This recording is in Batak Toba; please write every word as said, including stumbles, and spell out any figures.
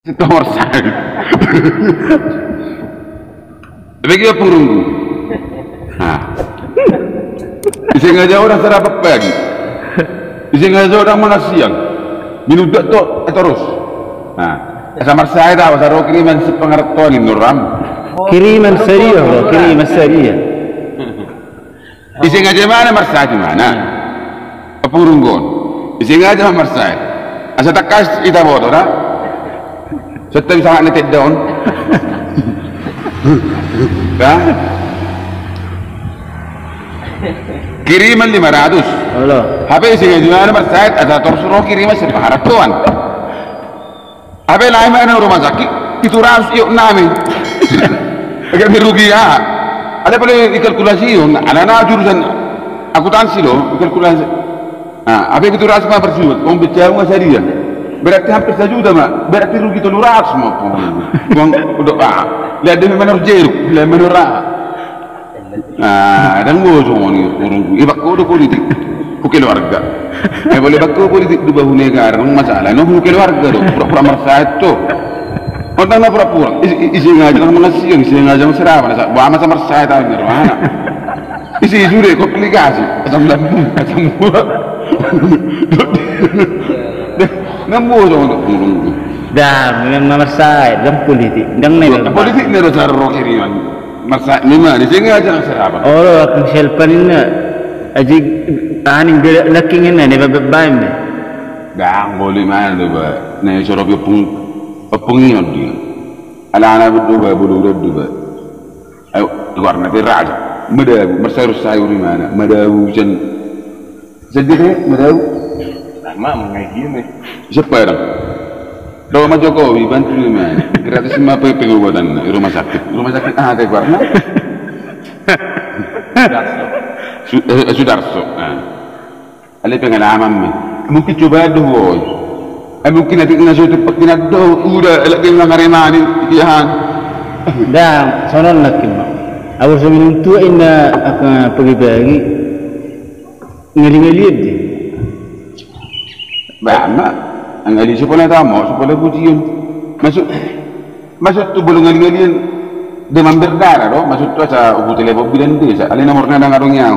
Sitomor sai. Bagi apa runggu? Nah. Ise ngaja orang sarapan pagi. Ise ngaja orang mangan siang. Minum dak to, eh, terus. Nah. Asa marsahit au, asa ro kiriman si pangarat toan in nuram. Kiriman sadia, bro, kiriman sadia. Ise ngaja mana marsahit mana? Apurunggon. Ise ngaja marsahit. Asa tangkas ita boto na. Setta bisa ngak netet daun. Ya. Kiriman lima ratus. Halo. Hape ise ngaja mana marsahit, asa torus ro kiriman si pangarat toan. Hape lae ma na rumah sakit, pitu ratus iok nami. Agak merugi ya. Ada pale ikalkulasi on, ada na jurusan akuntansi lo, ikalkulasi. Nah, hape pitu ratus ma per surat, uang beca uang sadia. Berarti hampir sajuta ma, berarti rugi tolu ratus ma. Uang udah ah. Lihat dia memang harus jeruk, lihat menurut. Nah, dang boi songon i, urungku. Ibakku do politik. Hu keluarga. Eh, boleh bakku politik do ba hu negara, dang masalah. No hu keluarga do, pura-pura marsahit do. Ondang na pura-pura. Ise ngaja mangan siang, ise ngaja marsahit. Boha ma asa marsahit au ni rohana. Ise sude komplikasi. Asam lambung, asam urat. Dang boi songon i, urungku. Dah, memang marsahit, dang politik. Dang na politik ni do saro kiriman. Marsahit ni ma, ise ngaja marsahit apa? Olo, akan selpan inna. Aji, aning bela laking inna, ni babaen be. Dang, boli mana do ba. Na soro ompung, ompung ion dia. Alana do ba, bulu do ba. Ayo, keluar nanti raja. Madabu, marsayur-sayur di mana? Madabu, sen. Sedih, eh, madabu. Lama mengaji ini. Siapa dong? Ro ma Jokowi, bantu ni ma. Gratis ma pe pengobatan, rumah sakit. Rumah sakit, ah, ada keluar. Su-, eh, Sudarso. Ah. Ale pengalaman mi. Mungkin coba do, boy. Eh, mungkin nanti na so tepat kena do, udah, elak dia ngaremani, iya. Dah, sonon lagi, Mak. Aku seminum tua inna, apa, pagi-pagi. Ngali-ngalian dia. Ba ma, anggo i sipala tamo, sipala pujion. Masuk, masuk tu bolon ngali-ngalian. Demam berdarah do, masuk tu asa hutelepon bidan desa. Ale nomorna dang adong i au.